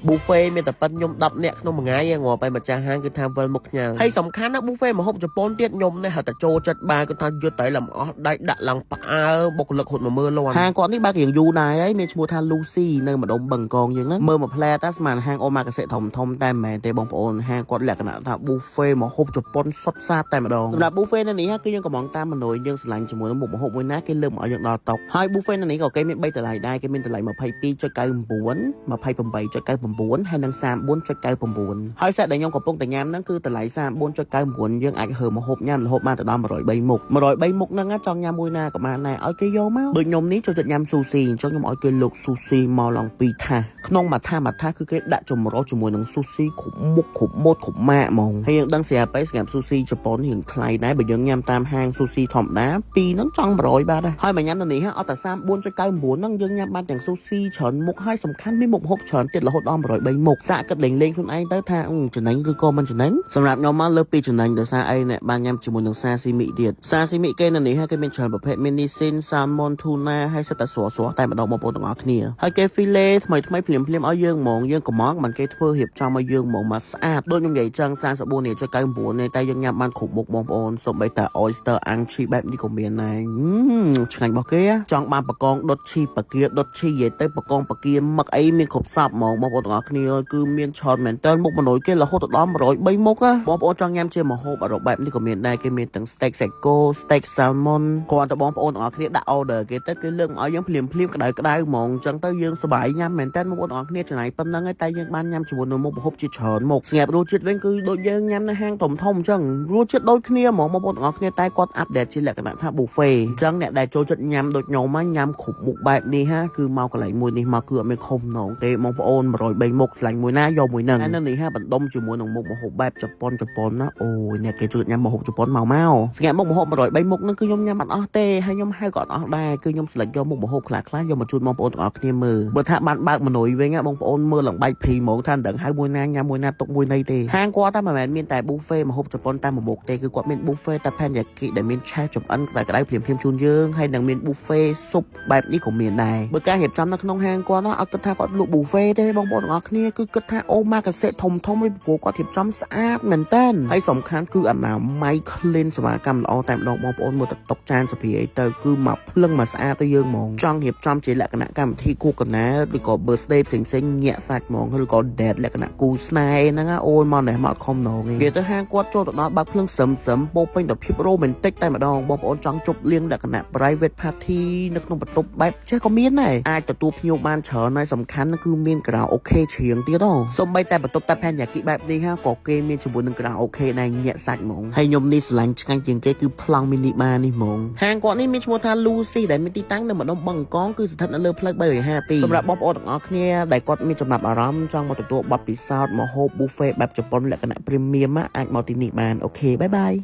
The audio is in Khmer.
Buffet មានតែប៉ិនខ្ញុំ10នាក់ក្នុងមួយថ្ងៃឯងងាប់ហើយម្ចាស់ហាងគឺថាវិលមុខខ្ញាល់ហើយសំខាន់ណា buffet ម្ហូបជប៉ុនទៀតខ្ញុំនេះហៅតែចូលចិត្តបាយគាត់ថាយុទ្ធតែលំអស់ដៃដាក់ឡើងផ្អើបុគ្គលិកហត់មកមើលលាន់ហាងគាត់នេះបើករៀងយូរដែរហើយមានឈ្មោះថា Lucy នៅម្ដុំបឹងកងយើងហ្នឹងមើលមួយផ្លែតាស្មានហាងអូម៉ាកាសេធំធំតែមិនមែនទេបងប្អូនហាងគាត់លក្ខណៈថា buffet ម្ហូបជប៉ុនសុទ្ធសាធតែម្ដងសម្រាប់ buffet នៅនេះគឺយើងកំងតាមមនុយយើងស្រឡាញ់ជាមួយនឹងមុខម្ហូបមួយណាគេលើកមកឲ្យយើងដល់តុហើយ buffet នៅនេះក៏គេមាន3តម្លៃដែរគេមានតម្លៃ22.99 28.99ហើយនិង34.99ហើយ set ដែលខ្ញុំកំពុងតែញ៉ាំហ្នឹងគឺតម្លៃ34.99យើងអាចហើម្ហូបញ៉ាំរហូតបានទៅដល់103មុខ103មុខហ្នឹងចង់ញ៉ាំមួយណាក៏បានដែរឲ្យគេយកមកដូចខ្ញុំនេះចូលចិត្តញ៉ាំស៊ូស៊ីអញ្ចឹងខ្ញុំឲ្យគេលើកស៊ូស៊ីមកឡើងពីរថាសក្នុងមួយថាសមួយថាសគឺគេដាក់ចម្រុះជាមួយនឹងស៊ូស៊ីគ្រប់មុខគ្រប់ម៉ូតគ្រប់ម៉ាកហ្មងហើយយើងដឹងស្រាប់ទៅសម្រាប់ស៊ូស៊ីជប៉ុនរៀងថ្លៃដែរបើយើងញ៉ាំតាមហាងស៊ូស៊ីធម្មតាពីរហ្នឹងចង់100បាតដែរហើយមកញ៉ាំនៅនេះអត់តែ34.99ហ្នឹងយើងញ៉ាំបានទាំងស៊ូស៊ីច្រើនមុខហើយសំខាន់មានមុខម្ហូបច្រើនទៀតរហូតដល់103មុខសាកគិតលេងលេងខ្លួនឯងទៅថាចំណេញឬក៏មិនចំណេញសម្រាប់ខ្ញុំមកលើសពីចំណេញដោយសារអីអ្នកបានញ៉ាំជាមួយនឹងសាស៊ីមីទៀតសាស៊ីមីគេនៅនេះគេមានច្រើនប្រភេទមាននីស៊ីន salmon tuna ហើយសិតតែស្រស់ស្រស់តែម្ដងបងប្អូនទាំងអស់គ្នាហើយគេ fillet ថ្មីថ្មីភ្លាមភ្លាមឲ្យយើងហ្មងយើងកំងមិនគេធ្វើរៀបចំឲ្យយើងហ្មងមកស្អាតដូចខ្ញុំនិយាយចឹង34នេះចុច99នេះតែយើងញ៉ាំបានគ្រប់មុខបងប្អូនសូម្បីតែ oyster អាំងឈីបែបនេះក៏មានដែរឆ្ងាញ់របស់គេចង់បានបកងដុតឈីបាគាដុតឈីនិយាយទៅបកងបាគាមឹកអីមានគ្រប់សពហ្មងបងប្អូនទាំងអស់គ្នាគឺមានច្រើនមែនតើមុខមនុយគេរហូតទៅដល់103មុខបងប្អូនចង់ញ៉ាំជាម្ហូបអរ៉ុបបែបនេះក៏មានដែរគេមានទាំង steak សាច់គោ steak salmon គ្រាន់តែបងប្អូនទាំងអស់គ្នាដាក់ order គេទៅគេលើកមកឲ្យយើងភ្លាមភ្លាមក្តៅក្តៅហ្មងអញ្ចឹងទៅយើងសប្បាយញ៉ាំមែនតើបងប្អូនទាំងអស់គ្នាចំណាយប៉ុណ្្នឹងឯងតែយើងបានញ៉ាំជាមួយនឹងមុខម្ហូបជាច្រើនមុខស្ងាប់រសជាតិវិញគឺដូចយើងញ៉ាំនៅហាងធំធំអញ្ចឹងរសជាតិដូចគ្នាហ្មងបងប្អូនទាំងអស់គ្នាតែគាត់ update ជាលក្ខណៈថា buffet អញ្ចឹងអ្នកដែលចូលចិត្តញ៉ាំដូចខ្ញុំញ៉ាំគ្រប់មុខបែបនេះហាគឺមកកន្លែងមួយនេះមកគឺអត់មានខុំនងទេបងប្អូន103មុខស្លាញ់មួយណាយកមួយហ្នឹងហើយនៅនេះហាបណ្ដុំជាមួយនឹងមុខម្ហូបបែបជប៉ុនជប៉ុនណាអូយអ្នកគេជួយញ៉ាំម្ហូបជប៉ុនមកមកស្ងាត់មុខម្ហូប103មុខហ្នឹងគឺខ្ញុំញ៉ាំអត់អស់ទេហើយខ្ញុំហៅក៏អត់អស់ដែរគឺខ្ញុំ select យកមុខម្ហូបខ្លះខ្លះយកមកជូនបងប្អូនទាំងអស់គ្នាមើលបើថាបានបើកមនុយវិញបងប្អូនមើលឡើងបែកភីហ្មងថាមិនដឹងហៅមួយណាញ៉ាំមួយណាទុកមួយណីទេហាងគាត់តែមិនមែនមានតែ buffet ម្ហូបជប៉ុនតែមួយមុខទេគឺគាត់មាន buffet តែ teppanyaki ដែលមានឆេះចំអិនក្តៅក្តៅភ្លាមភ្លាមជូនយើងហើយនឹងមាន buffet ស៊ុបបែបនេះក៏មានដែរបើការរៀបចំនៅក្នុងហាងគាត់ណាអត់គិតថាគាត់លក់ buffet ទេបងប្អូនទាំងអស់គ្នាគឺគិតថាអូម៉ាកាសេធំធំឯងព្រោះគាត់រៀបចំស្អាតមែនតើហើយសំខាន់គឺអនាម័យ clean សេវាកម្មល្អតែម្ដងបងប្អូនមើលទៅតុកចានសភាអីទៅគឺមកភ្លឹងមកស្អាតទៅយើងហ្មងចង់រៀបចំជាលក្ខណៈកម្មវិធីខួបកណាឬក៏ birthday ផ្សេងផ្សេងញាក់សាច់ហ្មងឬក៏ date លក្ខណៈគូស្នេហ៍ហ្នឹងអូយមកនេះមកខំនងគេទៅហាងគាត់ចូលទៅដល់បើកភ្លើងសឹមសឹមពោពេញដោយភាព romantic តែម្ដងបងប្អូនចង់ជប់លៀងលក្ខណៈ private party នៅក្នុងបន្ទប់បែបចេះក៏មានដែរអាចទទួលភ្ញៀវបានច្រើនហើយសំខាន់គឺមានការ៉ាអូខេច្រៀងទៀតហ៎សូម្បីតែបន្ទប់ teppanyaki បែបនេះហាក៏គេមានជាមួយនឹងការ៉ាអូខេដែរញាក់សាច់ហ្មងហើយខ្ញុំនេះស្រឡាញ់ឆ្ងាញ់ជាងគេគឺប្លង់ mini bar នេះហ្មងហាងគាត់នេះមានឈ្មោះថា Lucy ដែលមានទីតាំងនៅម្ដុំបឹងកងគឺស្ថិតនៅលើផ្លូវ352សម្រាប់បងប្អូនទាំងអស់គ្នាដែលគាត់មានចំណាប់អារម្មណ៍ចង់មកទទួលបទពិសោធន៍ម្ហូប buffet បែបជប៉ុនលក្ខណៈ premium អាចមកទីនេះបាន OK bye bye.